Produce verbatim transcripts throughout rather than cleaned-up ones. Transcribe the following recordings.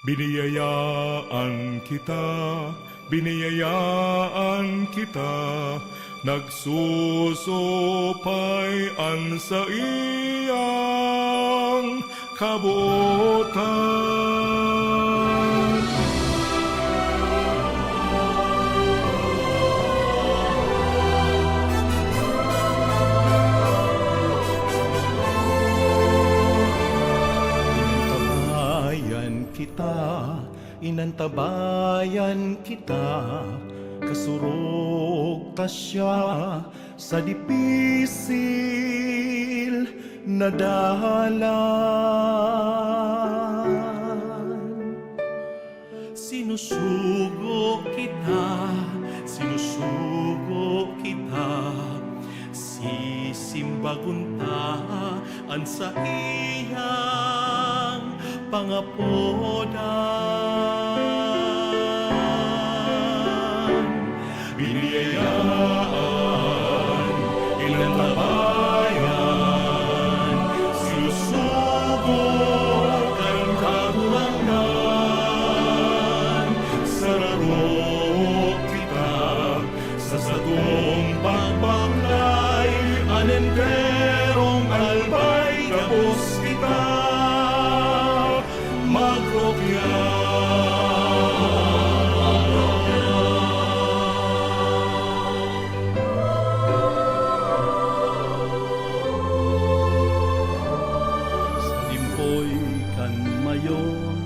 Biniyayaan kita, biniyayaan kita, nagsusupay an saiyang kabotan. Tabayan kita, inantabayan kita, kasurog ta siya sa dipisil na dalan. Sinusugo kita, sinusugo kita, sisimbagon ta an saiyang pangapodan. Biniyayaan, inantabayan, sinusugo kan Kagurangnan, sararo kita sa satong pagbaklay, an enterong albay gabos kita magrukya. Sa limpoy kan mayon,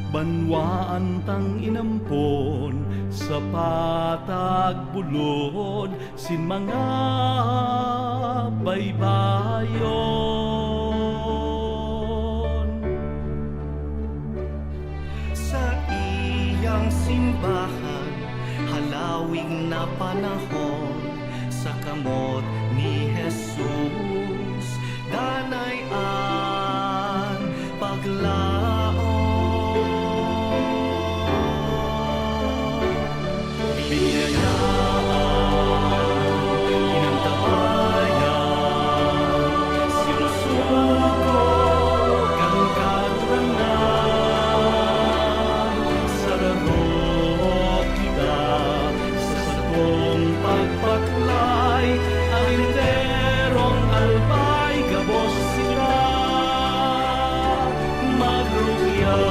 banwaan tang inampon sa patag bulod sin mga baybayon. Saiyang simbahan, halawig na panahon, sa kamot ni Jesus, danay an paglaom. Biniyayaan, inantabayan, sinusugo kan Kagurangnan, sararo kita sa satong pagbaklay, an enterong albay gabos kita magrukya.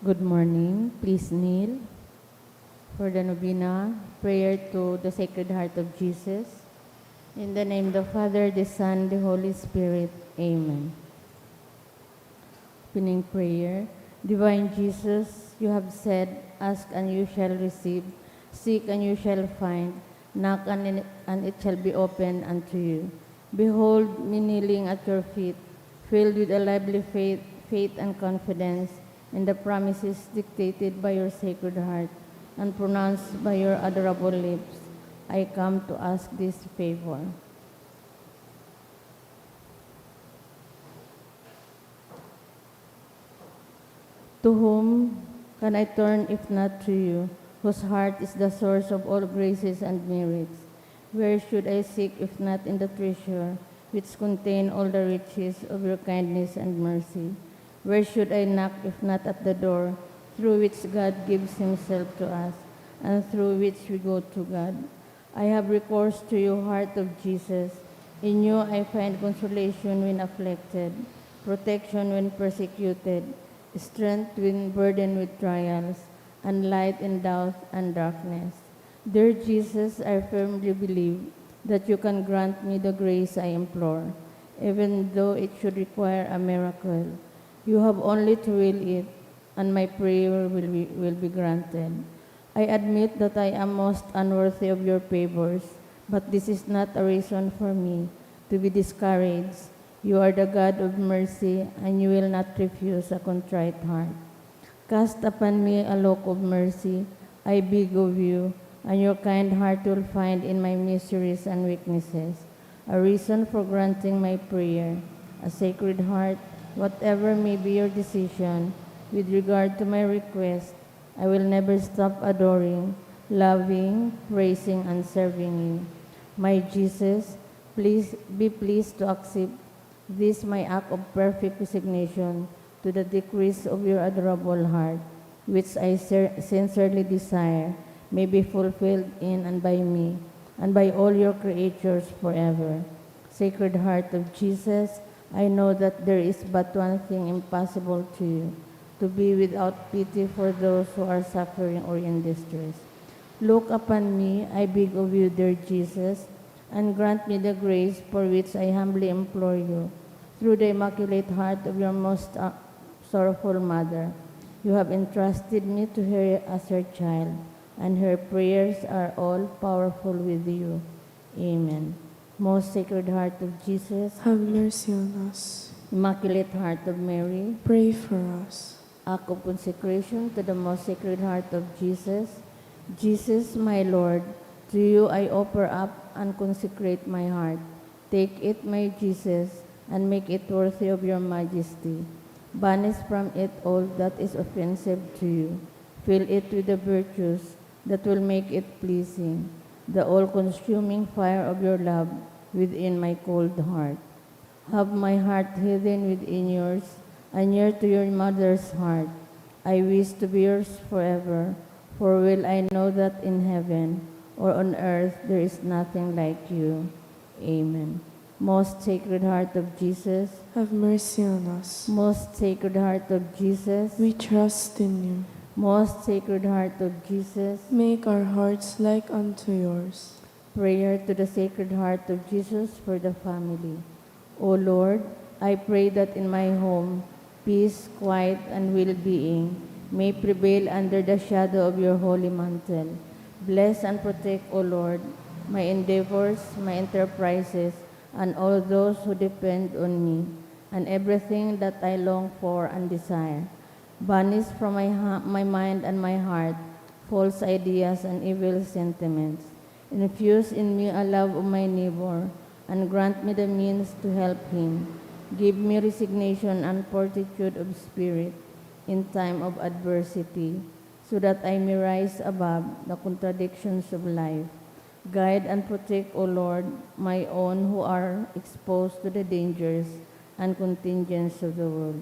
Good morning. Please kneel for the novena, prayer to the Sacred Heart of Jesus. In the name of the Father, the Son, the Holy Spirit. Amen. Opening prayer. Divine Jesus, you have said, "Ask and you shall receive, seek and you shall find, knock and, and it shall be opened unto you." Behold me kneeling at your feet, filled with a lively faith, faith and confidence in the promises dictated by your Sacred Heart and pronounced by your adorable lips. I come to ask this favor. To whom can I turn if not to you, whose heart is the source of all graces and merits? Where should I seek if not in the treasure which contain all the riches of your kindness and mercy? Where should I knock if not at the door through which God gives himself to us, and through which we go to God? I have recourse to you, Heart of Jesus. In you I find consolation when afflicted, protection when persecuted, strength when burdened with trials, and light in doubt and darkness. Dear Jesus, I firmly believe that you can grant me the grace I implore, even though it should require a miracle. You have only to will it, and my prayer will be, will be granted. I admit that I am most unworthy of your favors, but this is not a reason for me to be discouraged. You are the God of mercy, and you will not refuse a contrite heart. Cast upon me a look of mercy, I beg of you, and your kind heart will find in my miseries and weaknesses a reason for granting my prayer. A Sacred Heart, whatever may be your decision with regard to my request, I will never stop adoring, loving, praising, and serving you. My Jesus, please be pleased to accept this my act of perfect resignation to the decrees of your adorable heart, which I ser-, sincerely desire may be fulfilled in and by me, and by all your creatures forever. Sacred Heart of Jesus, I know that there is but one thing impossible to you, to be without pity for those who are suffering or in distress. Look upon me, I beg of you, dear Jesus, and grant me the grace for which I humbly implore you. Through the Immaculate Heart of your most, uh, sorrowful Mother, you have entrusted me to her as her child, and her prayers are all powerful with you. Amen. Most Sacred Heart of Jesus, have mercy on us. Immaculate Heart of Mary, pray for us. Act of consecration to the most Sacred Heart of Jesus. Jesus, my Lord, to you I offer up and consecrate my heart. Take it, my Jesus, and make it worthy of your majesty. Banish from it all that is offensive to you. Fill it with the virtues that will make it pleasing, the all-consuming fire of your love within my cold heart. Have my heart hidden within yours, and near to your mother's heart. I wish to be yours forever, for well I know that in heaven or on earth there is nothing like you. Amen. Most Sacred Heart of Jesus, have mercy on us. Most Sacred Heart of Jesus, we trust in you. Most Sacred Heart of Jesus, make our hearts like unto yours. Prayer to the Sacred Heart of Jesus for the family. O Lord, I pray that in my home, peace, quiet, and well-being may prevail under the shadow of your holy mantle. Bless and protect, O Lord, my endeavors, my enterprises, and all those who depend on me, and everything that I long for and desire. Banish from my ha-, my mind and my heart false ideas and evil sentiments. Infuse in me a love of my neighbor, and grant me the means to help him. Give me resignation and fortitude of spirit in time of adversity, so that I may rise above the contradictions of life. Guide and protect, O Lord, my own who are exposed to the dangers and contingents of the world.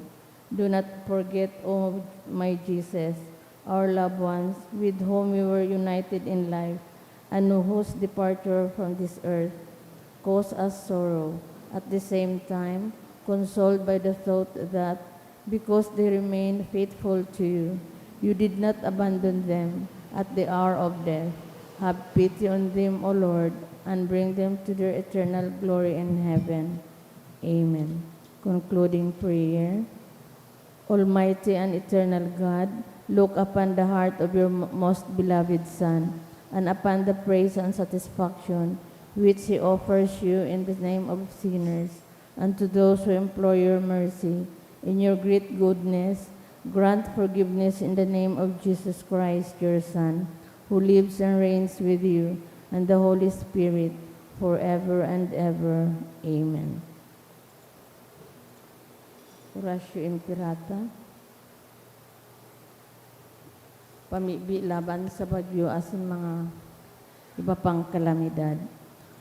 Do not forget, O my Jesus, our loved ones with whom we were united in life, and whose departure from this earth caused us sorrow, at the same time consoled by the thought that Because they remained faithful to you, you did not abandon them at the hour of death. Have pity on them, O Lord, and bring them to their eternal glory in heaven. Amen. Concluding prayer. Almighty and eternal God, look upon the heart of your mo- most beloved Son, and upon the praise and satisfaction which he offers you in the name of sinners, and to those who implore your mercy. In your great goodness, grant forgiveness in the name of Jesus Christ, your Son, who lives and reigns with you and the Holy Spirit, forever and ever. Amen. Oratio Imperata. Pamibi laban sa bagyo asin mga iba pang kalamidad.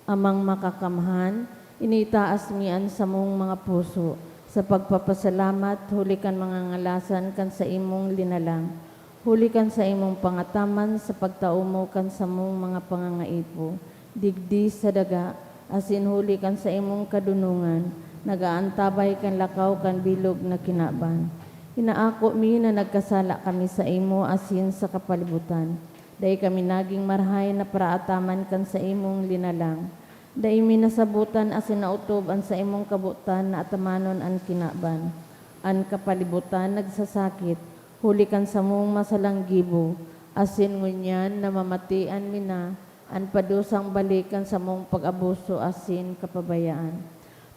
Amang Makakamhan, initaas mi an samong mga puso sa pagpapasalamat huli kan mga ngalasan kan saimong linalang, huli kan saimong pangataman sa pagtao mo kan samong mga pangangaipo, digdi sa daga, asin huli kan saimong kadonongan, nag-aantabay kan lakaw kan bilog na kinaban. Inaako mi na nagkasala kami saimo asin sa kapalibutan. Dai kami nagin marahay na paraataman kan saimong linalang. Dai mi nasabotan asin naotob an saimong kabotan na atamanon an kinaban, an kapalibutan nagsasakit, huli kan samong masalang gibo, asin ngunyan namamatian mi na an padusang balik kan samong pag-abuso asin kapabayaan.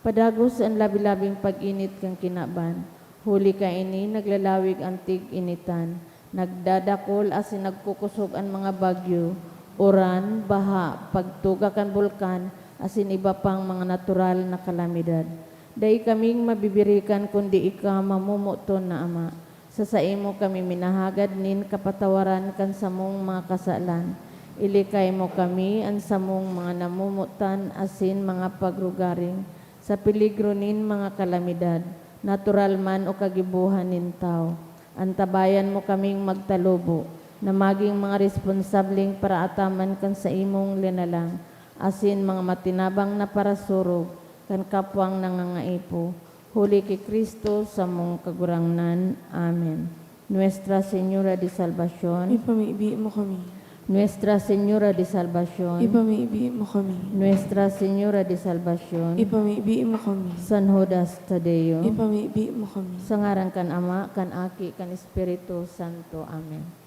Padagos an labi-labing pag-init kan kinaban, huli kaini naglalawig an tig-initan, nagdadakol asin nagkukosog an mga bagyo, uran, baha, pagtuga kan bulkan, asin iba pang mga natural na kalamidad. Dai kaming mabibirikan kundi ika, mamomoton na Ama. Sa saimo kami minahagad nin kapatawaran kan samong mga kasalan. Ilikay mo kami, an samong mga namomotan asin mga pagrugaring, sa peligro nin mga kalamidad, natural man o kagibohan nin tawo. Antabayan mo kaming magtalubo, na magin mga responsableng paraataman kan saimong linalang, asin mga matinabang na parasurog kan kapwang nangangaipo, huli ki Cristo, samong Kagurangnan. Amen. Nuestra Señora de Salvacion. Ipamibi mo kami. Nuestra Señora de Salvacion. Ipamibi mo kami. Nuestra Señora de Salvacion. Ipamibi mo kami. San Judas Tadeo. Ipamibi mo kami. Sa ngaran kan Ama, kan Aki, kan Espiritu Santo. Amen.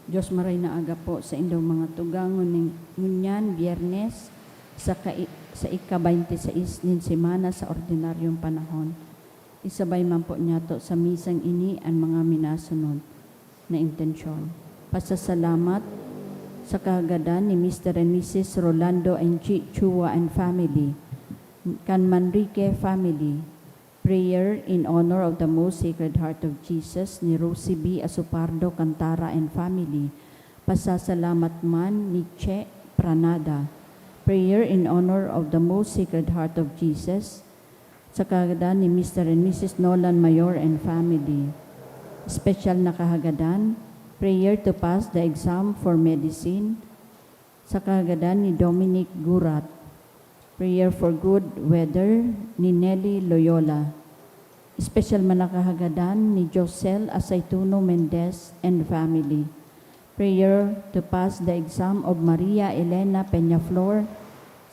Diyos, maray na aga po sa indong mga tugang ngunyan, Biyernes, sa, kai- sa ika-twenty-six nin semana sa ordinaryong panahon. Isabay man po niyato sa misang ini an mga minasunod na intensyon. Pasasalamat sa kahagadan ni Mister and Missus Rolando and Chi Chua and family, kan Manrique family, prayer in honor of the Most Sacred Heart of Jesus ni Rosie B Asopardo Cantara and family, pasasalamat man ni Che Pranada, prayer in honor of the Most Sacred Heart of Jesus, sa kahagadan ni Mister and Missus Nolan Mayor and family. Special na kahagadan, prayer to pass the exam for medicine, sa kahagadan ni Dominic Gurat. Prayer for good weather ni Nelly Loyola. Special man na kahagadan ni Josel Asaituno Mendez and family. Prayer to pass the exam of Maria Elena Peñaflor,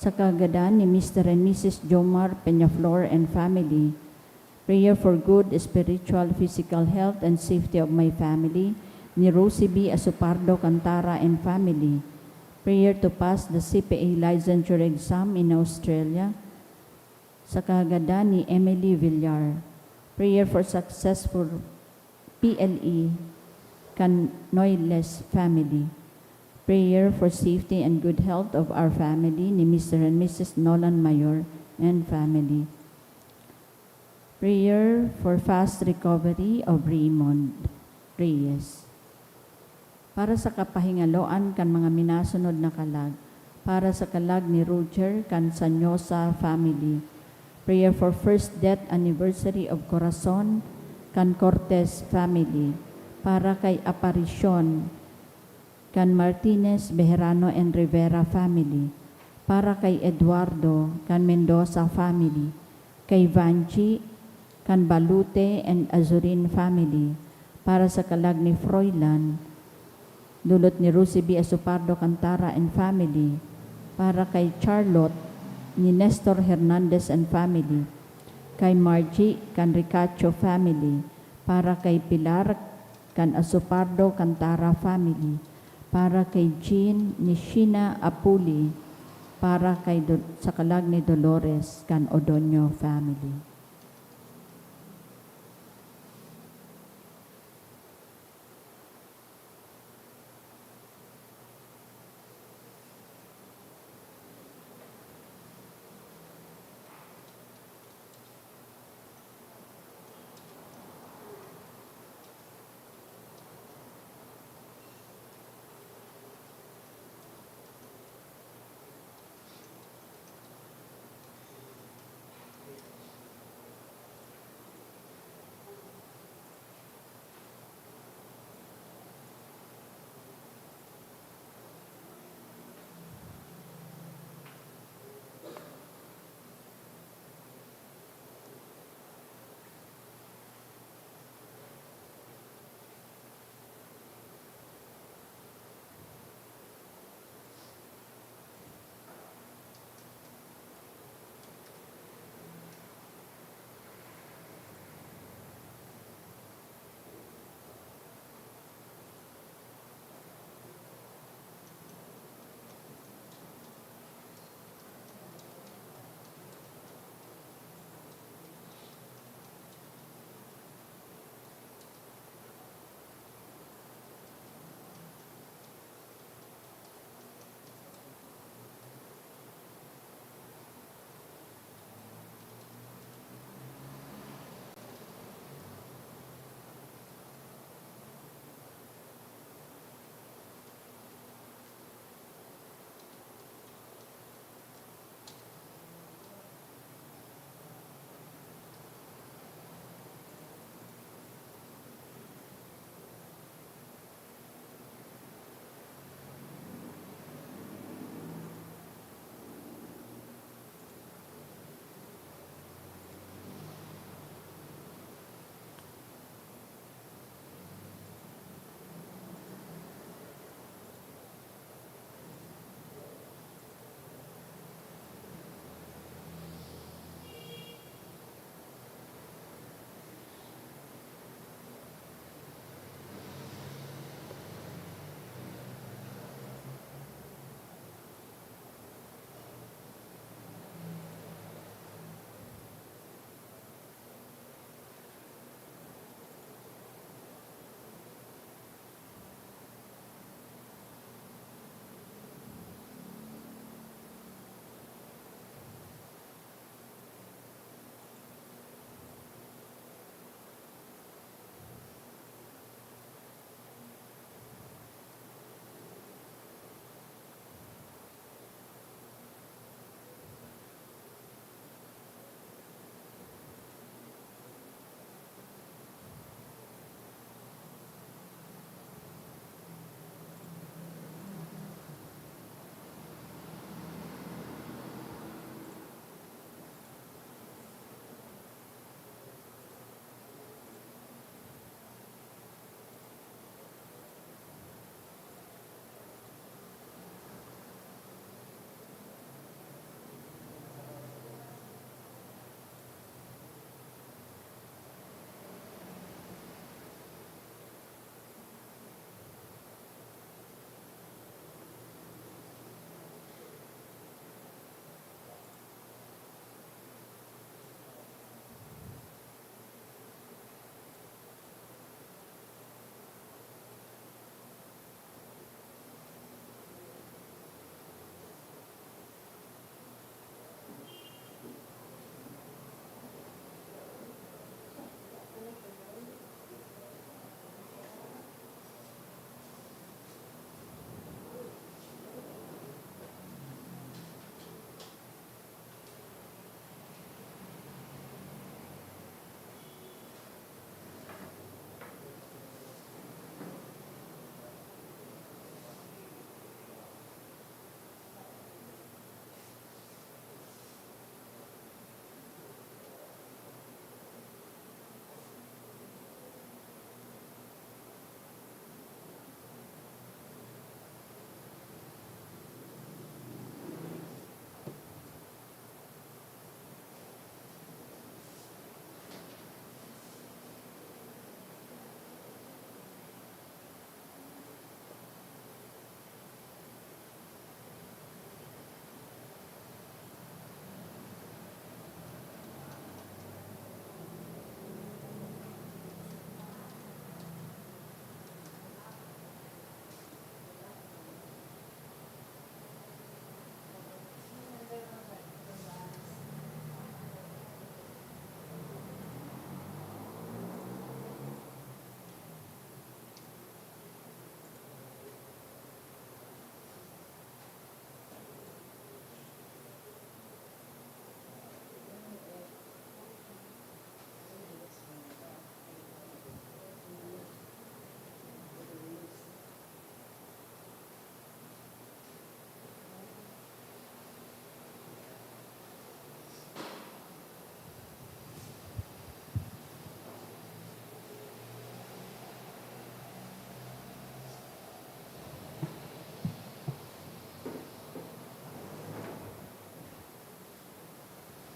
sa kahagadan ni Mister and Missus Jomar Peñaflor and family. Prayer for good spiritual, physical health and safety of my family ni Rosie B Asopardo Cantara and family. Prayer to pass the C P A licensure exam in Australia, sa kahagadan ni Emily Villar. Prayer for successful P L E kan Noyles family. Prayer for safety and good health of our family ni Mister and Missus Nolan Mayor and family. Prayer for fast recovery of Raymond Reyes. Para sa kapahingaloan kan mga minasunod na kalag, para sa kalag ni Roger kan Sanyosa family. Prayer for first death anniversary of Corazon kan Cortes family. Para kay Aparisyon kan Martinez, Bejerano and Rivera family. Para kay Eduardo kan Mendoza family. Kay Vanchi kan Balute and Azurin family. Para sa kalag ni Froilan, dulot ni Rosie B Asopardo Cantara and family. Para kay Charlotte ni Nestor Hernandez and family. Kay Margie kan Ricacho family. Para kay Pilar kan Asopardo Cantara family. Para kay Jean ni Sheena Apuli. Para kay Dol- sa kalag ni Dolores kan Odonio family.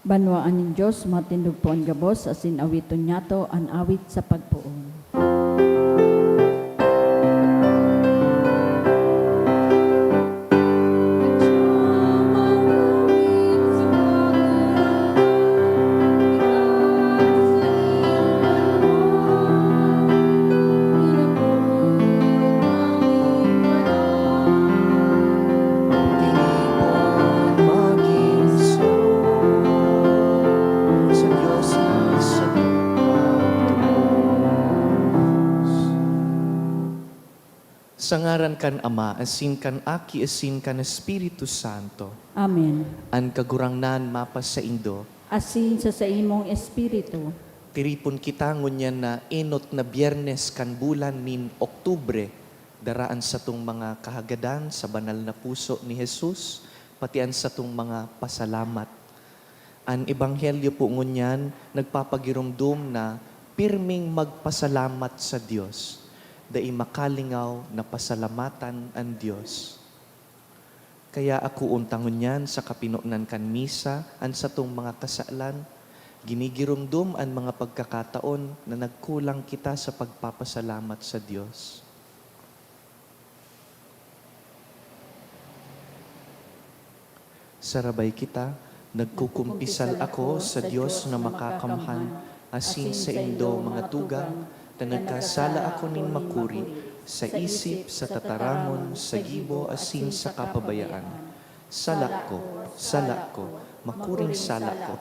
Banwaan nin Dios, matindog po an gabos, asin awiton niyato an awit sa pagpoon. Sa ngaran kan Ama, asin kan Aki, asin kan Espiritu Santo. Amen. An Kagurangnan mapasaindo. Asin sa saimong espiritu. Tiripon kita ngunyan na enot na Biyernes kan bulan nin Oktubre, dara an satong mga kahagadan sa banal na puso ni Jesus, pati an satong mga pasalamat. An ebanghelyo po ngunyan nagpapagiromdom na pirming magpasalamat sa Dios, dai makalingaw na pasalamatan an Dios. Kaya akoon ta ngunyan sa kapinonan kan misa an satong mga kasalan, ginigiromdom an mga pagkakataon na nagkulang kita sa pagpapasalamat sa Dios. Sarabay kita, nagkukumpisal ako sa Dios na makakamhan, asin saindo, mga tugang, na nagkasala ako nin makuri, sa isip, sa tataramon, sa gibo, asin sa kapabayaan. Sala ko, sala ko, makuring sala ko.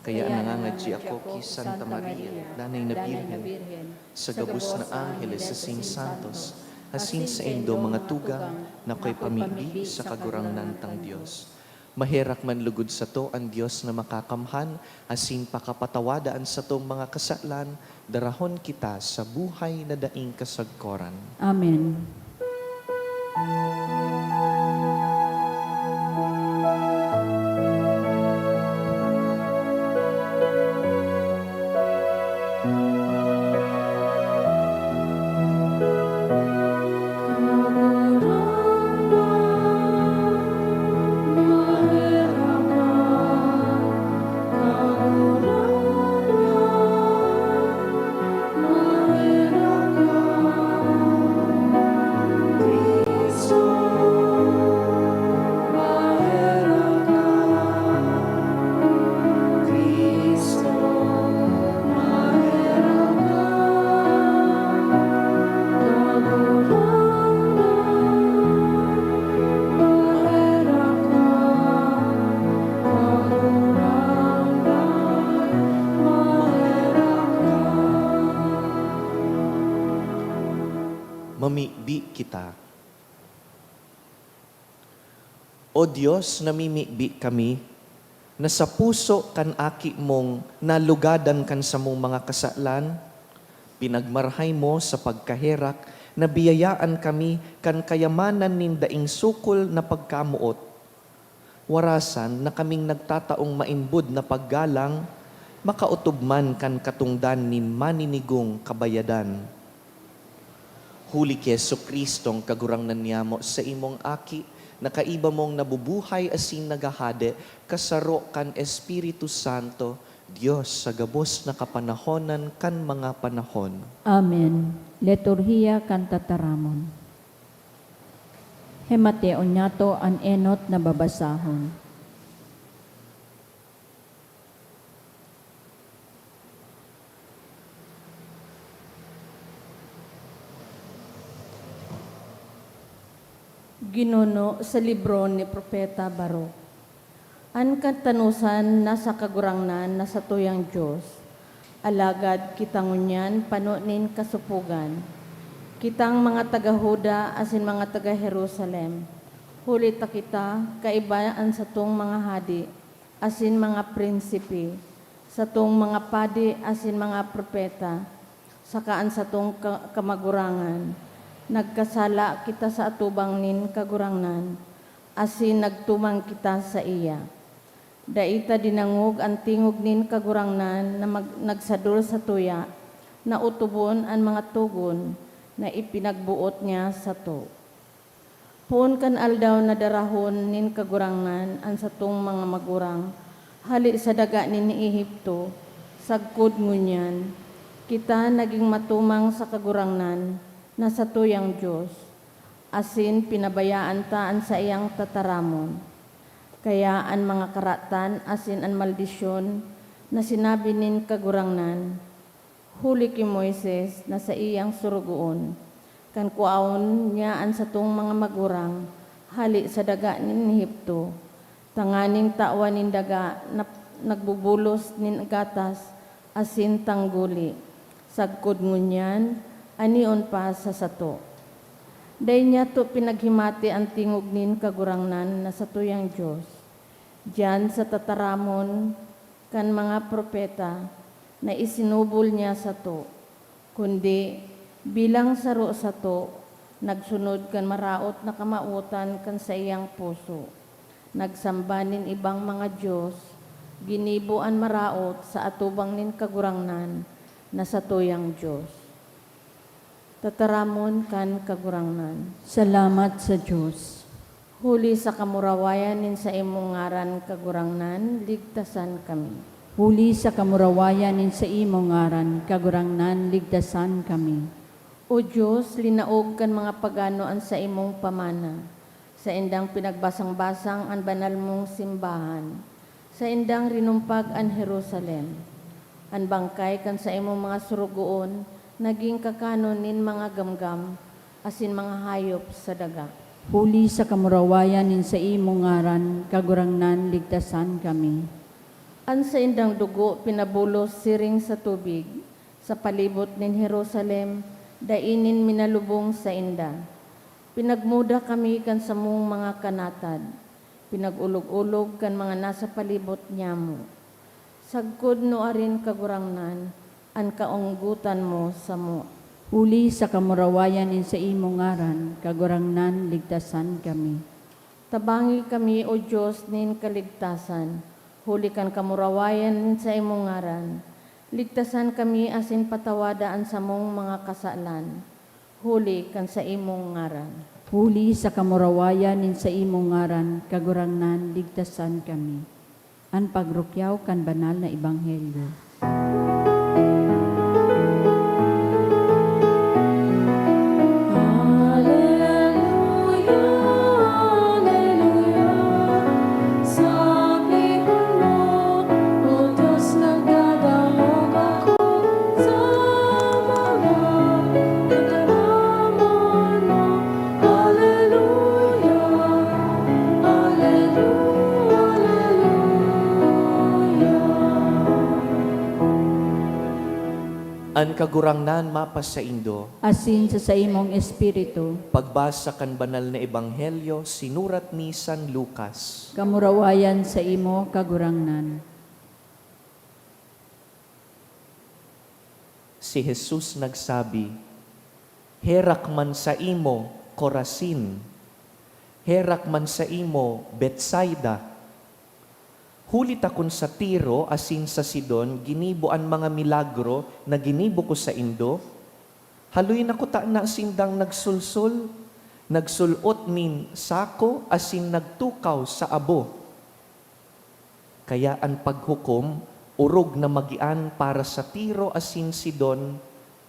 Kaya nangangadyi ako ki Santa Maria, Danay na Birhen, sa gabos na angheles asin santos, asin saindo, mga tugang, na akoy pamibi sa Kagurangnan tang Dios. Maherak man lugod sato an Dios na makakamhan, asin pakapatawada an satong mga kasalan, darahon kita sa buhay na daing kasagkoran. Amen. Mamibi kita. O Dios, namimibi kami, na sa puso kan Aki mong nalugadan kan samong mga kasalan, pinagmarahay mo sa pagkaherak na biyayaan kami kan kayamanan nin daing sukol na pagkamoot. Warasan na kaming nagtataong maimbod na paggalang, makaotob man kan katongdan nin maninigong kabayadan. Huli ki Jesu-Cristong Kagurangnan niyamo, saimong Aki, na kaiba mong nabubuhay asin naghahade, kasaro kan Espiritu Santo, Dios sa gabos na kapanahonan kan mga panahon. Amen. Liturhiya kan Tataramon. Hemateon niyato an enot na babasahon. Ginuno sa libro ni Propeta Baruch. An katanosan nasa Kagurangnan na satuyang Dios, alagad kita ngunyan pano nin kasopogan. Kitang mga taga Juda asin mga taga Jerusalem, huli ta kita kaiba an satong mga hade asin mga prinsipe, satong mga padi asin mga propeta, saka an satong ka-, kamagurangan. Nagkasala kita sa atubang nin Kagurangnan, asin nagtumang kita saiya. Dai ta dinangog an tingog nin Kagurangnan na mag-, nagsadol satuya na otobon an mga togon na ipinagboot niya sato. Poon kan aldaw na darahon nin Kagurangnan an satong mga magurang, Hale sa daga nin Ehipto, sagkod ngunyan, kita nagin matumang sa Kagurangnan na satuyang Dios, asin pinabayaan ta an saiyang tataramon. Kaya an mga karatan asin an maldisyon na sinabi nin Kagurangnan huli ki Moises na saiyang sorogoon, kan kuaon niya an satong mga magurang hale sa daga nin Ehipto, tanganing tawan nin daga na nagbubulos nin gatas asin tangguli, sagkod ngunyan, anion pa sa sato. Dai niyato pinaghimati an tingog nin Kagurangnan na satuyang Dios, diyan sa tataramon kan mga propeta na isinubol niya sato, kundi bilang saro sato, nagsunod kan maraot na kamawotan kan saiyang puso, nagsamba nin ibang mga dios, ginibo an maraot sa atubang nin Kagurangnan na satuyang Dios. Tataramon kan Kagurangnan. Salamat sa Dios. Huli sa kamurawayan nin saimong ngaran, Kagurangnan, ligtasan kami. Huli sa kamurawayan nin saimong ngaran, Kagurangnan, ligtasan kami. O Dios, linaog kan mga pagano an saimong pamana. Saindang pinagbasang-basang an banal mong simbahan. Saindang rinumpag an Jerusalem. An bangkay kan saimong mga sorogoon nagin kakanon nin mga gamgam asin mga hayop sa daga. Huli sa kamurawayan nin saimong ngaran, Kagurangnan, ligtasan kami. An saindang dugo pinabulos siring sa tubig sa palibot nin Jerusalem, dai nin minalubong sainda. Pinagmuda kami kan samong mga kanatad, pinag-olog-olog kan mga nasa palibot nyamo. Sagkod nuarin, Kagurangnan, an kaonggotan mo samo. Huli sa kamurawayan nin saimong ngaran, Kagurangnan, ligtasan kami. Tabangi kami, O Dios nin kaligtasan, huli kan kamurawayan nin saimong ngaran. Ligtasan kami asin patawada an samong mga kasalan, huli kan saimong ngaran. Huli sa kamurawayan nin saimong ngaran, Kagurangnan, ligtasan kami. An pagrukyaw kan banal na ebanghelyo. Aleluya, aleluya, sa pigul mo, O Dios, nagdadangog ako sa mga tataramon mo. Aleluya, aleluya, aleluya. An Kagurangnan mapasaindo. Asin sa saimong espiritu. Pagbasa kan Banal na Ebanghelyo sinurat ni San Lucas. Kamurawayan saimo, Kagurangnan. Si Jesus nagsabi, "Herak man saimo, Corazin! Herak man saimo, Betsaida! Huli ta kun sa Tiro asin sa Sidon ginibo an mga milagro na ginibo ko saindo, haloy na kutana sindang nagsulsol, nagsul-ot nin sako asin nagtukaw sa abo." Kaya an paghukom orog na magian para sa Tiro asin Sidon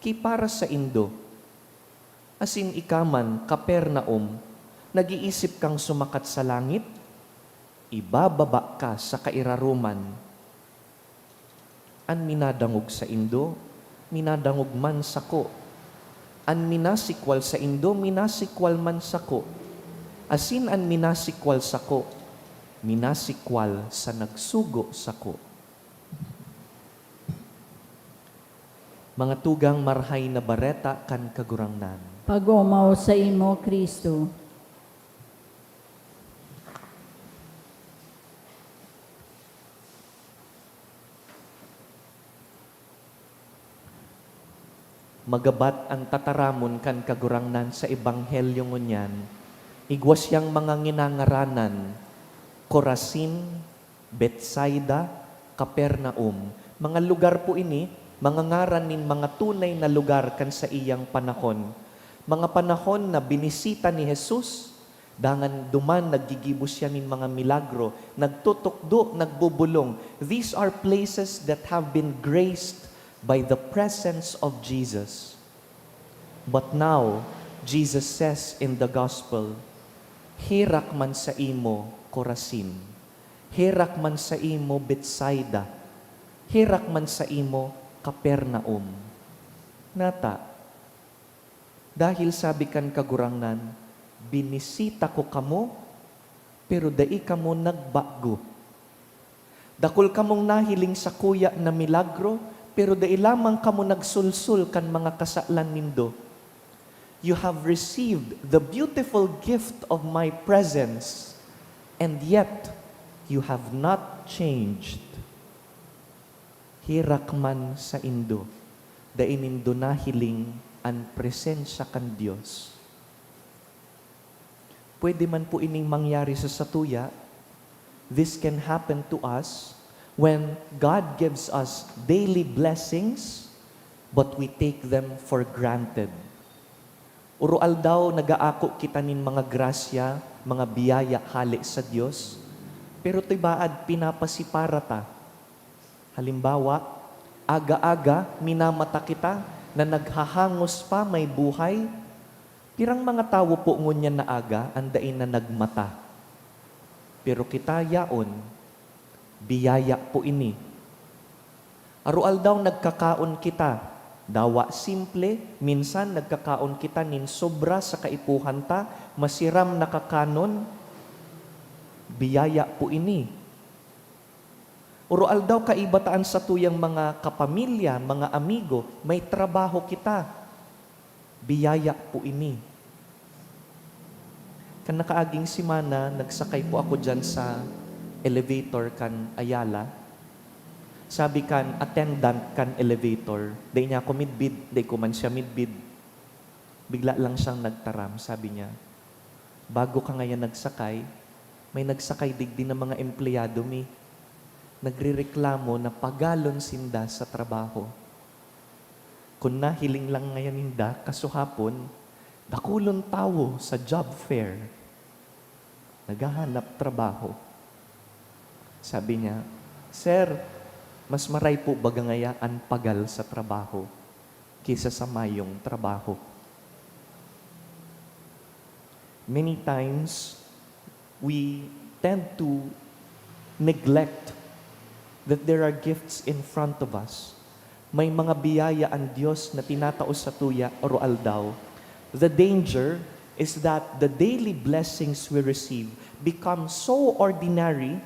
ki para saindo. Asin ika man, Capernaum, nag-iisip kang sumakat sa langit? Ibababa ka sa kairaroman. An minadangog saindo, minadangog man sako. An minasikwal saindo, minasikwal man sako. Asin an minasikwal sako, minasikwal sa nagsugo sako. Mga tugang, Marahay na Bareta kan Kagurangnan. Pag-omaw saimo, Cristo. Magabat an tataramon kan Kagurangnan sa Ebanghelyo ngunyan, igwa siyang mga nginangaranan, Corazin, Betsaida, Capernaum. Mga lugar po ini, mga ngaran nin mga tunay na lugar kan saiyang panahon. Mga panahon na binisita ni Jesus, Dangan duman naggigibo siya nin mga milagro, nagtutukdo, nagbobolong. These are places that have been graced by the presence of Jesus. But now, Jesus says in the gospel, "Herak man saimo, Corazin! Herak man saimo, Betsaida! Herak man saimo, Capernaum!" Nata, dahil sabi kan Kagurangnan, "Binisita ko kamo, pero dai kamo nagbago. Dakul kamong nahiling sakuya na milagro, pero dai lamang kamo nagsulsol kan mga kasalan nindo. You have received the beautiful gift of my presence, and yet you have not changed." Herak man saindo, dai nindo nahiling an presensya kan Dios. Pwede man po ining mangyari sa satuya. This can happen to us when God gives us daily blessings, but we take them for granted. Uro-aldaw nagaako kita nin mga grasya, mga biyaya hale sa Dios, pero tibaad pinapasipara ta. Halimbawa, aga-aga minamata kita na naghahangos pa may buhay. Pirang mga tawo po ngunyan na aga an dai na nagmata. Pero kita yaon, biyaya po ini. Aroaldaw nagkakaon kita, dawa simple, minsan nagkakaon kita nin sobra sa kaipuhan ta, masiram na kakanon, biyaya po ini. Aroaldaw kaiba ta an satuyang mga kapamilya, mga amigo, may trabaho kita. Biyaya po ini. Kan nakaaging semana, nagsakay po ako diyan sa elevator kan Ayala. Sabi kan attendant kan elevator, dai niya ako midbid, dai ko man siya midbid. Bigla lang siyang nagtaram, sabi niya, "Bago ka ngayan nagsakay, may nagsakay digdi na mga empleyado mi. Nagrereklamo na pagalon sinda sa trabaho. Kun nahiling lang ngayan ninda, kasuhapon, dakulon tawo sa job fair naghahanap trabaho." Sabi niya, "Sir, mas maray po baga ngaya an pagal sa trabaho kaysa sa mayong trabaho." Many times, we tend to neglect that there are gifts in front of us. May mga biyaya an Dios na tinatao satuya aroaldaw. The danger is that the daily blessings we receive become so ordinary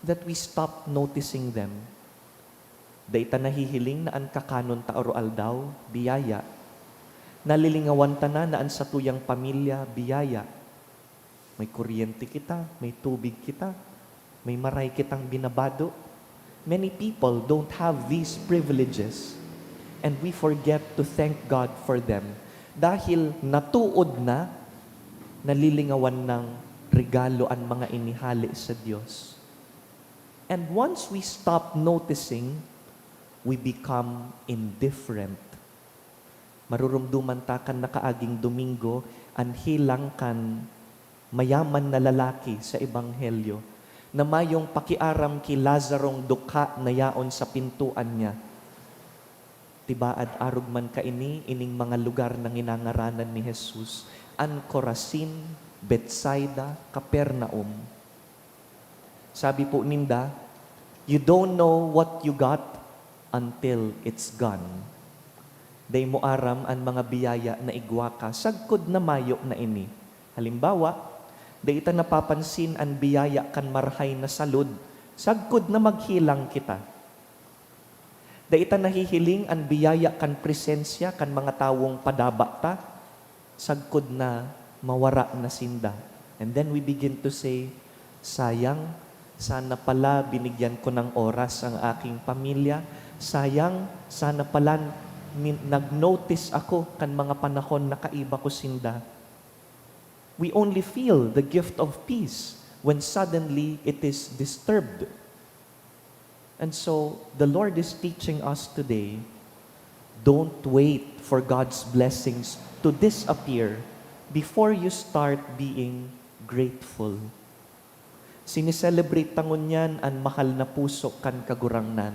that we stop noticing them. Dai ta nahihiling na an kakanon ta aroaldaw, biyaya. Nalilingawan ta na na an satuyang pamilya, biyaya. May kuryente kita, may tubig kita, may maray kitang binabado. Many people don't have these privileges, and we forget to thank God for them. Dahil natuod na, nalilingawan ng regalo an mga ini hale sa Dios. And once we stop noticing, we become indifferent. Marurumduman ta kan nakaaging Domingo an helang kan mayaman na lalaki sa Ebanghelyo na mayong pakiaram ki Lazarong dukha na yaon sa pintoan niya. Tibaad arog man kaini ining mga lugar na nginangaranan ni Jesus, an Corazin, Betsaida, Capernaum. Sabi po ninda, "You don't know what you got until it's gone." Dai mo aram an mga biyaya na igwa ka sagkod na mayo na ini. Halimbawa, dai ta napapansin an biyaya kan marahay na salud sagkod na maghelang kita. Dai ta nahihiling an biyaya kan presensya kan mga tawong padaba ta sagkod na mawara na sinda. And then we begin to say, "Sayang, sana pala binigyan ko ng oras ang aking pamilya. Sayang, sana pala ni-, nag-notice ako kan mga panahon na kaiba ko sinda." We only feel the gift of peace when suddenly it is disturbed. And so, the Lord is teaching us today, don't wait for God's blessings to disappear before you start being grateful. Sineselebrate ta ngunyan an mahal na puso kan Kagurangnan.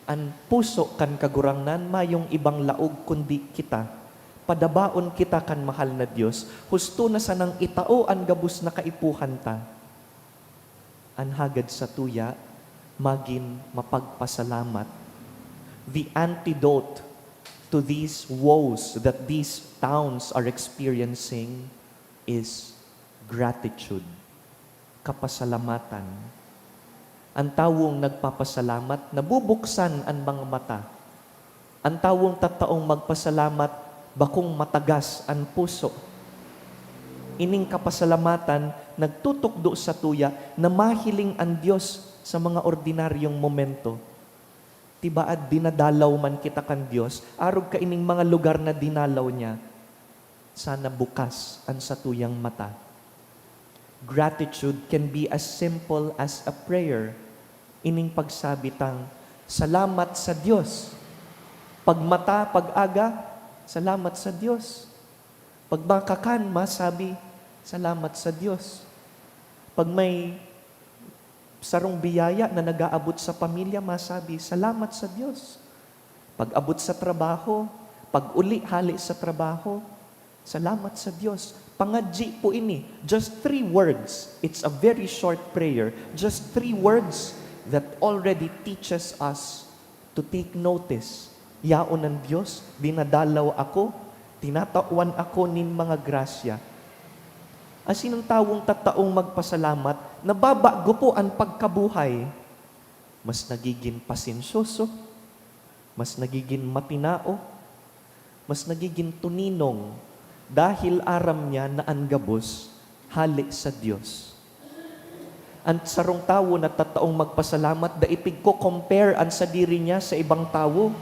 An puso kan Kagurangnan mayong ibang laog kundi kita. Padabaon kita kan mahal na Dios. Husto na sanang itao an gabos na kaipuhan ta. An hagad satuya, magin mapagpasalamat. The antidote to these woes that these towns are experiencing is gratitude, kapasalamatan. An tawong nagpapasalamat, nabubuksan an mga mata. An tawong tataong magpasalamat, bakong matagas an puso. Ining kapasalamatan nagtutukdo satuya na mahiling an Dios sa mga ordinaryong momento. Tibaad dinadalaw man kita kan Dios, arog kaining mga lugar na dinalaw niya. Sana bukas an satuyang mata. Gratitude can be as simple as a prayer. Ining pagsabi tang, "Salamat sa Dios." Pagmata, pag-aga, "Salamat sa Dios." Pag makakan, masabi, "Salamat sa Dios." Pag may sarong biyaya na nag-aabot sa pamilya, masabi, "Salamat sa Dios." Pag-abot sa trabaho, pag-uli hale sa trabaho, "Salamat sa Dios." Pangadyi po ini. Just three words. It's a very short prayer. Just three words that already teaches us to take notice. Yaon an Dios, dinadalaw ako, tinatawan ako nin mga grasya. Asin an tawong tataong magpasalamat, nababago po an pagkabuhay. Mas nagigin pasensyoso, mas nagigin matinao, mas nagigin tuninong, dahil aram niya na an gabos hale sa Dios. An sarong tawo na tataong magpasalamat, dai pigko-compare an sadiri niya sa ibang tawo,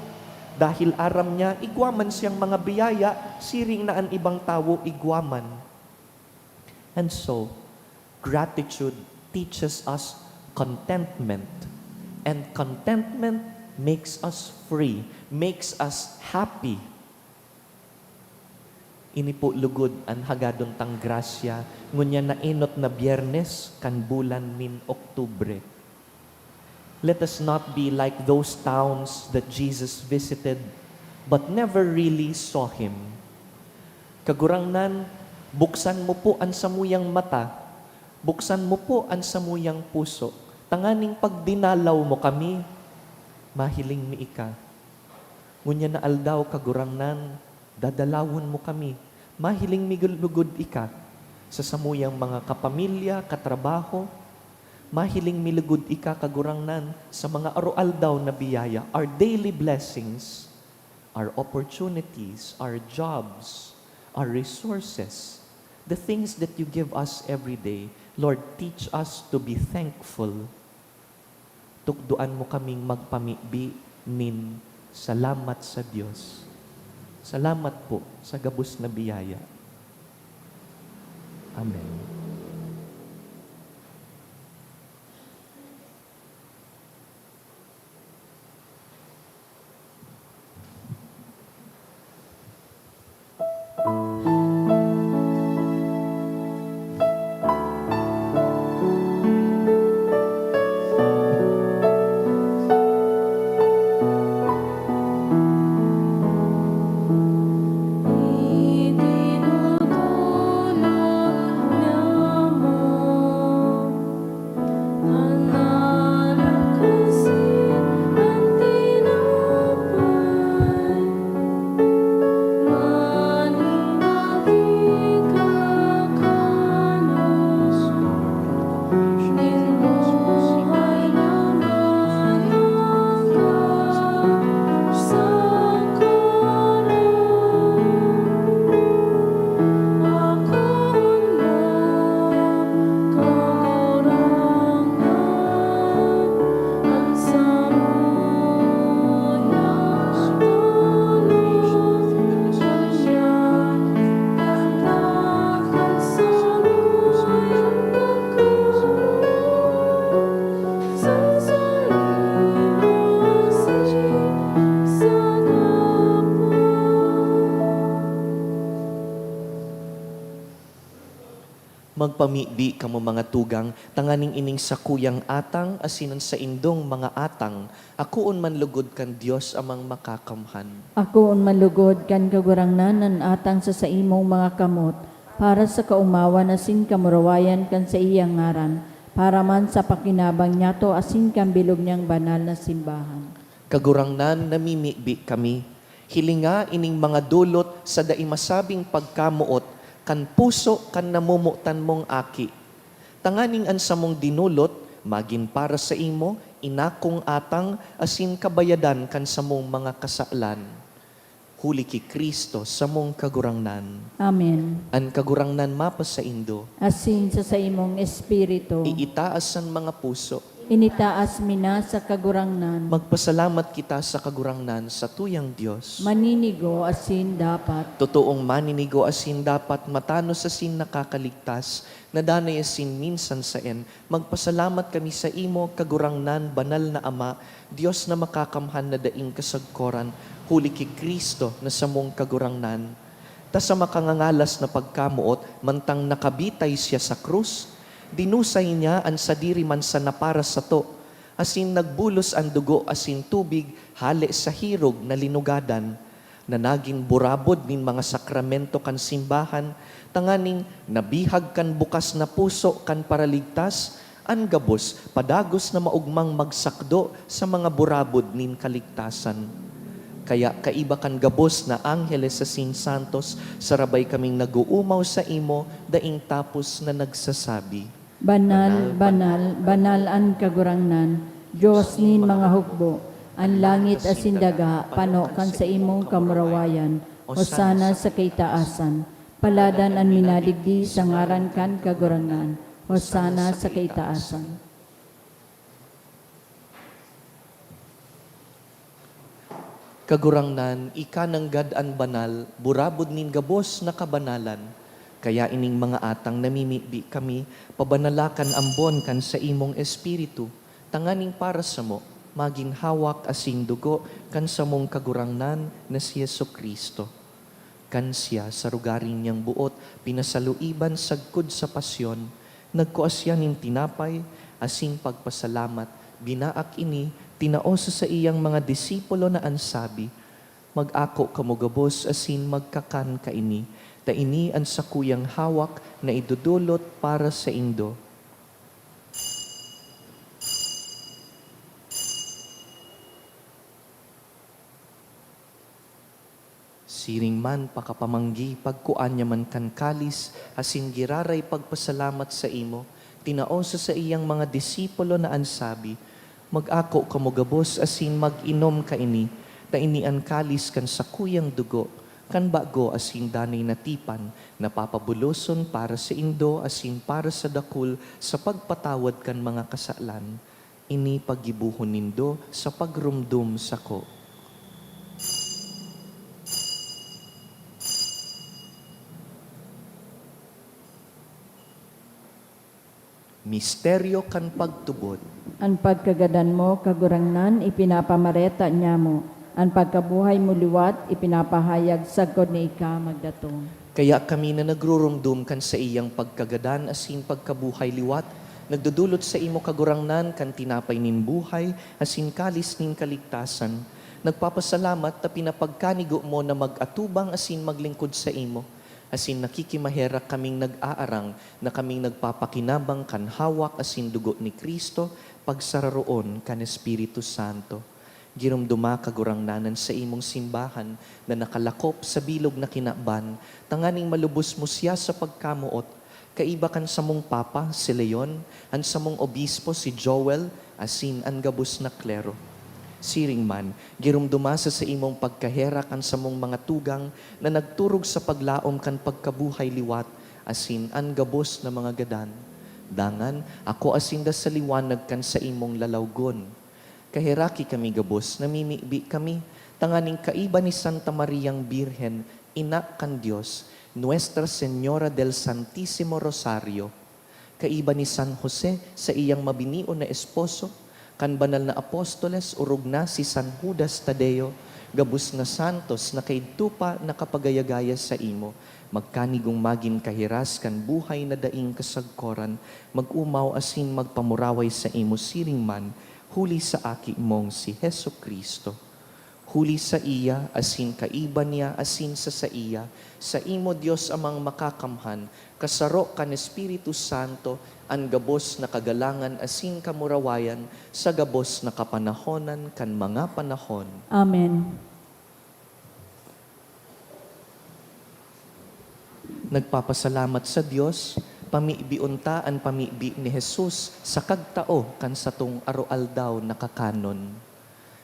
dahil aram niya, igwa man siyang mga biyaya, siring na an ibang tawo igwa man. And so, gratitude teaches us contentment. And contentment makes us free, makes us happy. Ini po lugod an hagadon tang grasya, ngunyan na enot na Biyernes kan bulan nin Oktubre. Let us not be like those towns that Jesus visited but never really saw Him. Kagurangnan, buksan mo po an samuyang mata, buksan mo po an samuyang puso, tanganing pag dinalaw mo kami, mahiling mi ika. Ngunyan na aldaw, Kagurangnan, dadalawon mo kami. Mahiling mi lugod ika sa samuyang mga kapamilya, katrabaho. Mahiling mi lugod ika, Kagurangnan, sa mga aroaldaw na biyaya, our daily blessings, our opportunities, our jobs, our resources, the things that you give us every day. Lord, teach us to be thankful. Tukdoan mo kaming magpamibi nin salamat sa Dios. Salamat po sa gabos na biyaya. Amen. Magpamibi kamo, mga tugang, tanganing ining sakuyang atang asin an saindong mga atang akoon man logod kan Dios Amang Makakamhan. Akoon man logod kan Kagurangnan an atang sa saimong mga kamot, para sa kaomawan asin kamurawayan kan saiyang ngaran, para man sa pakinabang niyato asin kan bilog niyang banal na simbahan. Kagurangnan, namimibi kami. Hilinga ining mga dolot sa dai masabing pagkamoot kan puso kan namomotan mong Aki, tanganing an samong dinolot magin para saimo inakong atang asin kabayadan kan samong mga kasalan. Huli ki Cristo, samong Kagurangnan. Amen. An Kagurangnan mapasaindo. Asin sa saimong espiritu. Iitaas an mga puso. Initaas mi na sa Kagurangnan. Magpasalamat kita sa Kagurangnan, sa tuyang Dios. Maninigo asin dapat. Totoong maninigo asin dapat, matanos asin nakakaligtas, na danay asin minsan saen, magpasalamat kami saimo, Kagurangnan, banal na Ama, Dios na makakamhan na daing kasagkoran, huli ki Cristo na samong Kagurangnan. Ta sa makangangalas na pagkamoot, mantang nakabitay siya sa krus, dinusay niya an sadiri man sana para sato, asin nagbulos an dugo asin tubig hale sa hirog na linugadan, na nagin burabod nin mga sakramento kan simbahan, tanganing nabihag kan bukas na puso kan Paraligtas an gabos padagos na maogmang magsakdo sa mga burabod nin kaligtasan. Kaya kaiba kan gabos na angheles asin santos, sarabay kaming nag-oomaw saimo daing tapos na nagsasabi, Banal, banal, banal an Kagurangnan, Dios nin mga hukbo. An langit asin daga pano kan saimong kamurawayan. Hosana sa kaitaasan. Paladan an minadigdi sa ngaran kan Kagurangnan. Hosana sa kaitaasan. Kagurangnan, ika nanggad an banal, burabod nin gabos na kabanalan. Kaya ining mga atang namimibi kami, pabanala kan ambon kan saimong Espiritu, tanganing para samo magin hawak asin dugo kan samong Kagurangnan na si Jesu-Cristo. Kan siya, sa rogaring niyang boot, pinasaluiban sagkod sa pasyon, nagkua siya nin tinapay, asin pagpasalamat, binaak ini, tinao sa saiyang mga disipulo na an sabi, "Mag-ako kamo gabos asin magkakan kaini, ta ini an sakuyang hawak na idodolot para saindo." Siring man, pakapamanggi, pagkua niya man kan kalis, asin giraray pagpasalamat saimo, tinao sa saiyang mga disipulo na an sabi, "Mag-ako kamo gabos asin mag-inom kaini, ta ini an kalis kan sakuyang dugo, kan bago asin danay na tipan, na papabuloson para saindo asin para sa dakul sa pagpatawad kan mga kasalan. Ini paggibohon nindo sa pagromdom sako." Misteryo kan pagtubod. An pagkagadan mo, Kagurangnan, ipinapamareta niamo. An pagkabuhay mo liwat, ipinapahayag sagkod na ika magdatong. Kaya kami na nagruromdom kan saiyang pagkagadan asin pagkabuhay liwat, nagdodolot saimo, Kagurangnan, kan tinapay nin buhay asin kalis nin kaligtasan. Nagpapasalamat ta pinapagkanigo mo na mag-atubang asin maglingkod saimo, asin nakikimaherak kaming nag-aarang na kaming nagpapakinabang kan hawak asin dugo ni Cristo, pagsararoon kan Espiritu Santo. Giromdoma, Kagurangnan, an saimong simbahan na nakalakop sa bilog na kinaban, tanganing malubos mo siya sa pagkamoot, kaiba kan samong Papa, si Leon, an samong Obispo, si Joel, asin an gabos na klero. Siring man, giromdoma sa saimong pagkaherak an samong mga tugang na nagturog sa paglaom kan pagkabuhay liwat, asin an gabos na mga gadan. Dangan, akoa sinda sa liwanag kan saimong lalawgon. Kaheraki kami gabos, namimibi kami, tanganing kaiba ni Santa Mariang Birhen, Ina kan Dios, Nuestra Señora del Santísimo Rosario, kaiba ni San Jose, saiyang mabinion na esposo, kan banal na apostoles, orog na si San Judas Tadeo, Gabos na santos na kaidto pa nakapagayagaya saimo, magkanigong magin kahiras kan buhay na daing kasagkoran, mag-omaw asin magpamuraway saimo siring man, huli sa Aki mong si Jesu-Cristo. Huli saiya, asin kaiba niya, asin sa saiya, saimo, Dios Amang Makakamhan, kasaro kan Espiritu Santo, an gabos na kagalangan asin kamurawayan sa gabos na kapanahonan kan mga panahon. Amen. Nagpapasalamat sa Dios, pamibion ta an pamibi ni Jesus sa kagtao kan satong aroaldaw na kakanon.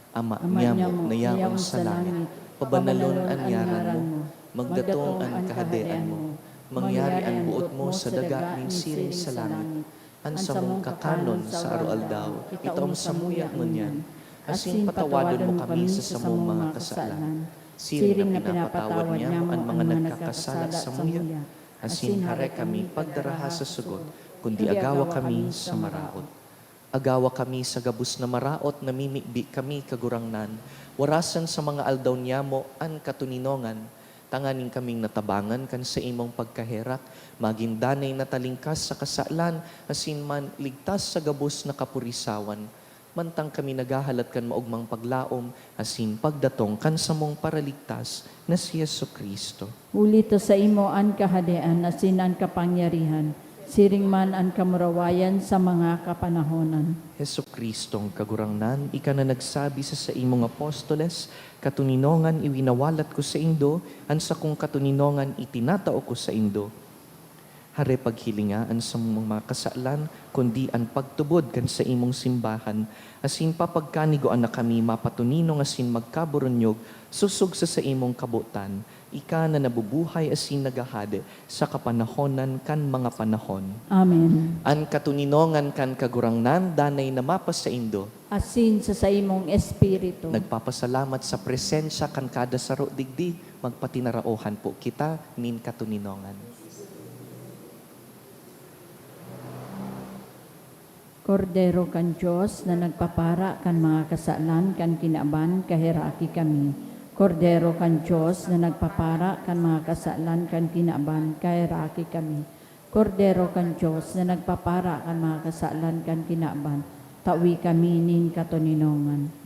Ama Ama niamo niamo, na yaon na yaon sa sa langit, langit, pabanalon pabanalon an an ngaran ngaran mo, mo, magdatong magdatong an an kahadean kahadean mo, mo, mangyari an buot mo sa daga nin siring sa langit. An samong kakanon sa aroaldaw, itaom samuya ngunyan, asin patawadon mo kami sa samong mga kasalan, siring na pinapatawad niamo an mga nagkakasala samuya, asin hare kami pagdaraha sa sugod, kundi agawa kami sa maraot. Agawa kami sa gabos na maraot, namimibi kami, Kagurangnan, warasan sa mga aldaw niamo an katoninongan, tanganing kaming natabangan kan saimong pagkaherak, magin danay na talingkas sa kasalan, asin man ligtas sa gabos na kapurisawan, mantang kami naghahalat kan maogmang paglaom asin pagdatong kan samong Paraligtas na si Jesu-Cristo. Huli ta saimo an kahadean asin an kapangyarihan, siring man an kamurawayan sa mga kapanahonan. Jesu-Cristong Kagurangnan, ika na nagsabi sa saimong apostoles, "Katoninongan iwinawalat ko saindo, an sakong katoninongan itinatao ko saindo." Hare paghilinga an samong mga kasalan, kundi an pagtubod kan saimong simbahan, asin papagkanigoan na kami mapatoninong asin magkaburunyog sosog sa saimong kabotan, ika na nabubuhay asin naghahade sa kapanahonan kan mga panahon. Amen. An katoninongan kan Kagurangnan danay na mapasaindo. Asin sa saimong espiritu. Nagpapasalamat sa presensya kan kada saro digdi, magpatinaraohan po kita nin katoninongan. Kordero kan Dios na nagpapara kan mga kasalan kan kinaban, kaheraki kami. Kordero kan Dios na nagpapara kan mga kasalan kan kinaban, kaheraki kami. Kordero kan Dios na nagpapara kan mga kasalan kan kinaban, tawi kami nin katoninongan.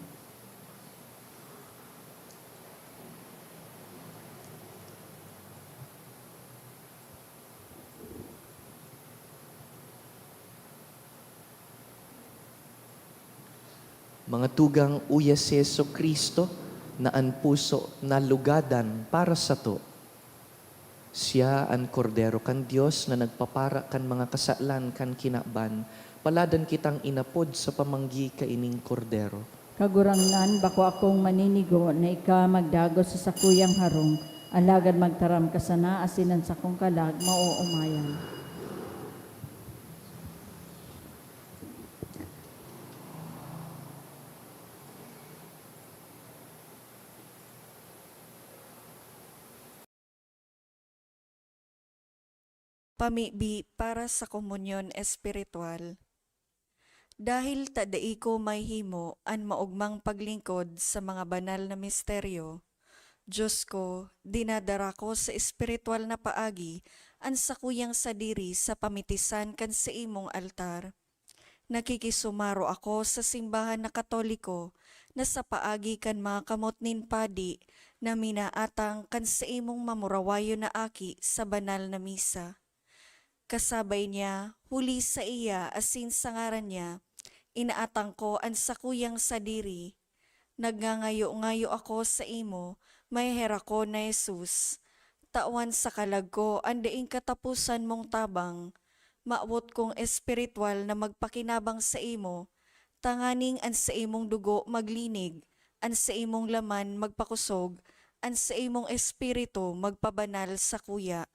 Mga tugang, uya si Jesu-Cristo na an puso nalugadan para sato. Siya an Kordero kan Dios na nagpapara kan mga kasalan kan kinaban. Paladan kitang inapod sa pamanggi kaining Kordero. Kagurangnan, bako akong maninigo na ika magdagos sa sakuyang harong, alagad magtaram ka sana asin an sakong kalag maoomayan. Pamibi para sa komunyon espiritual. Dahil ta dai ko mahimo an maogmang paglingkod sa mga banal na misteryo, Diyos ko, dinadara ko sa espiritual na paagi an sakuyang sadiri sa pamitisan kan saimong altar. Nakikisumaro ako sa simbahan na Katoliko na sa paagi kan mga kamot nin padi na minaatang kan saimong mamurawayon na aki sa banal na misa. Kasabay niya, huli saiya asin sa ngaran niya, inaatang ko an sakuyang sadiri. Nagngangayo-ngayo ako saimo, maheherakon na Jesus. Tawan sa kalag ko an daing kataposan mong tabang. Mawot kong espiritual na magpakinabang saimo, tanganing an saimong dugo maglinig, an saimong laman magpakosog, an saimong espiritu magpabanal sakuya.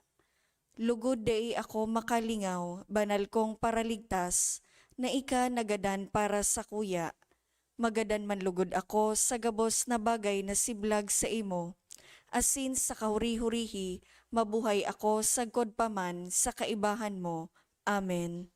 Lugod dai ako makalingaw, banal kong Paraligtas, na ika nagadan para sakuya. Magadan man lugod ako sa gabos na bagay na siblag saimo, asin sa kahuri-hurihi mabuhay ako sagkod pa man sa kaibahan mo. Amen.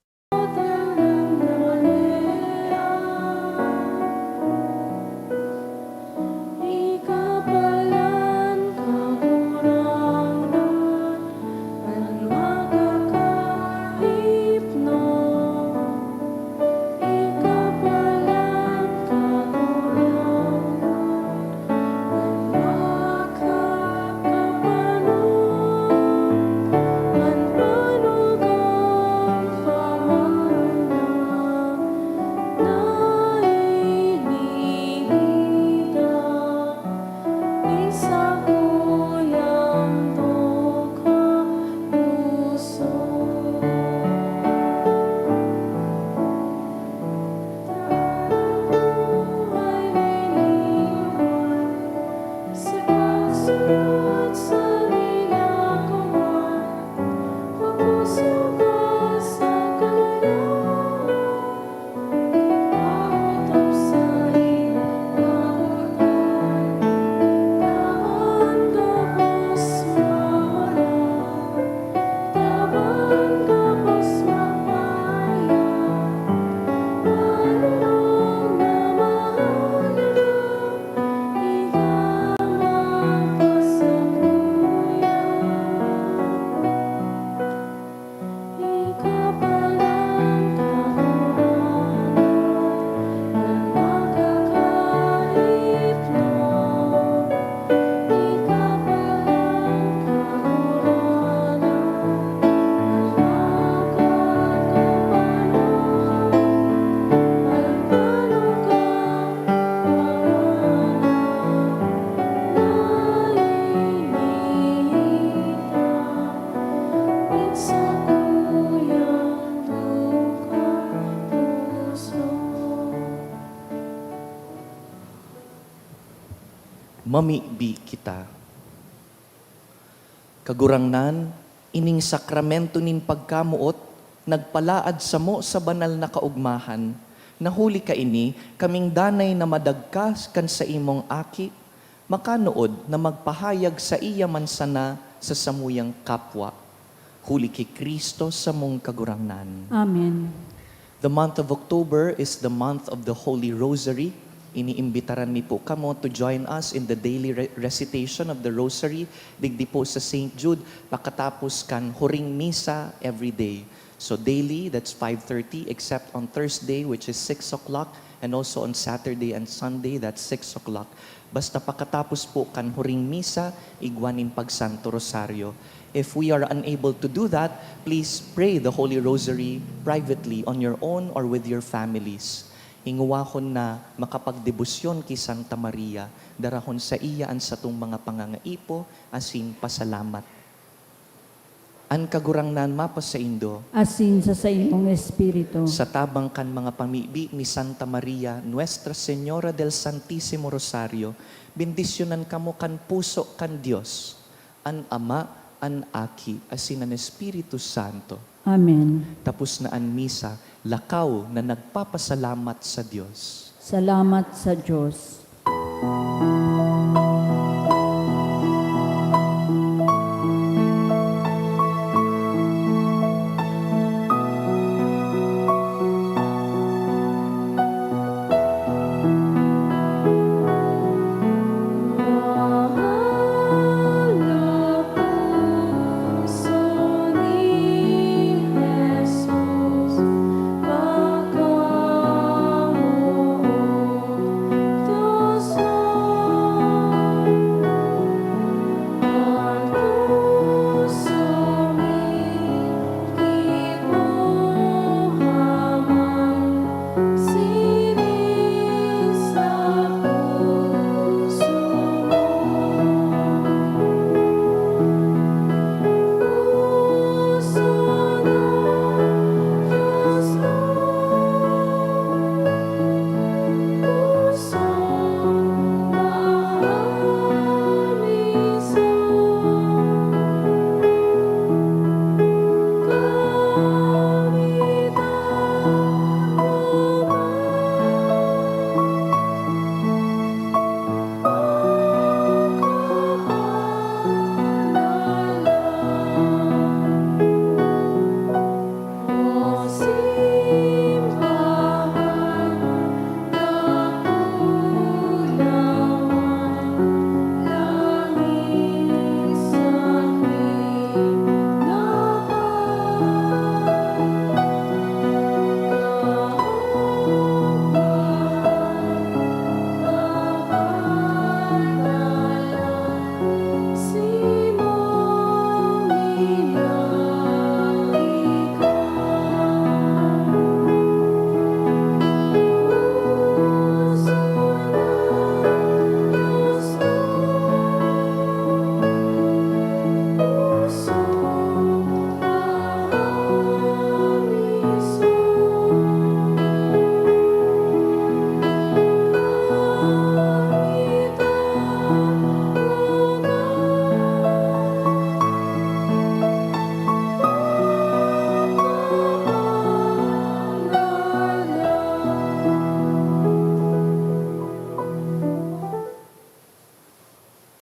Mamibi kita. Kagurangnan, ining sakramento nin pagkamoot nagpalaad samo sa banal na kaogmahan, na huli kaini kaming danay na madagka kan saimong Aki, makanood na magpahayag saiya man sana sa samuyang kapwa. Huli ki Cristo samong Kagurangnan. Amen. The month of October is the month of the Holy Rosary. Iniimbitaran mi po kamo to join us in the daily re- recitation of the Rosary digdi po sa Saint Jude pakatapos kan huring misa every day. So daily, that's five thirty, except on Thursday, which is six o'clock, and also on Saturday and Sunday, that's six o'clock. Basta pakatapos po kan huring misa, igwa nin pagsanto rosaryo. If we are unable to do that, please pray the Holy Rosary privately on your own or with your families. Hingowahon na makapagdebosyon ki Santa Maria, darahon saiya an satong mga pangangaipo asin pasalamat. An Kagurangnan mapasaindo. Asin sa saimong espiritu. Sa tabang kan mga pamibi ni Santa Maria, Nuestra Señora del Santísimo Rosario, bendisyonan kamo kan puso kan Dios, an Ama, an Aki, asin an Espiritu Santo. Amen. Tapos na an misa, lakaw na nagpapasalamat sa Dios. Salamat sa Dios.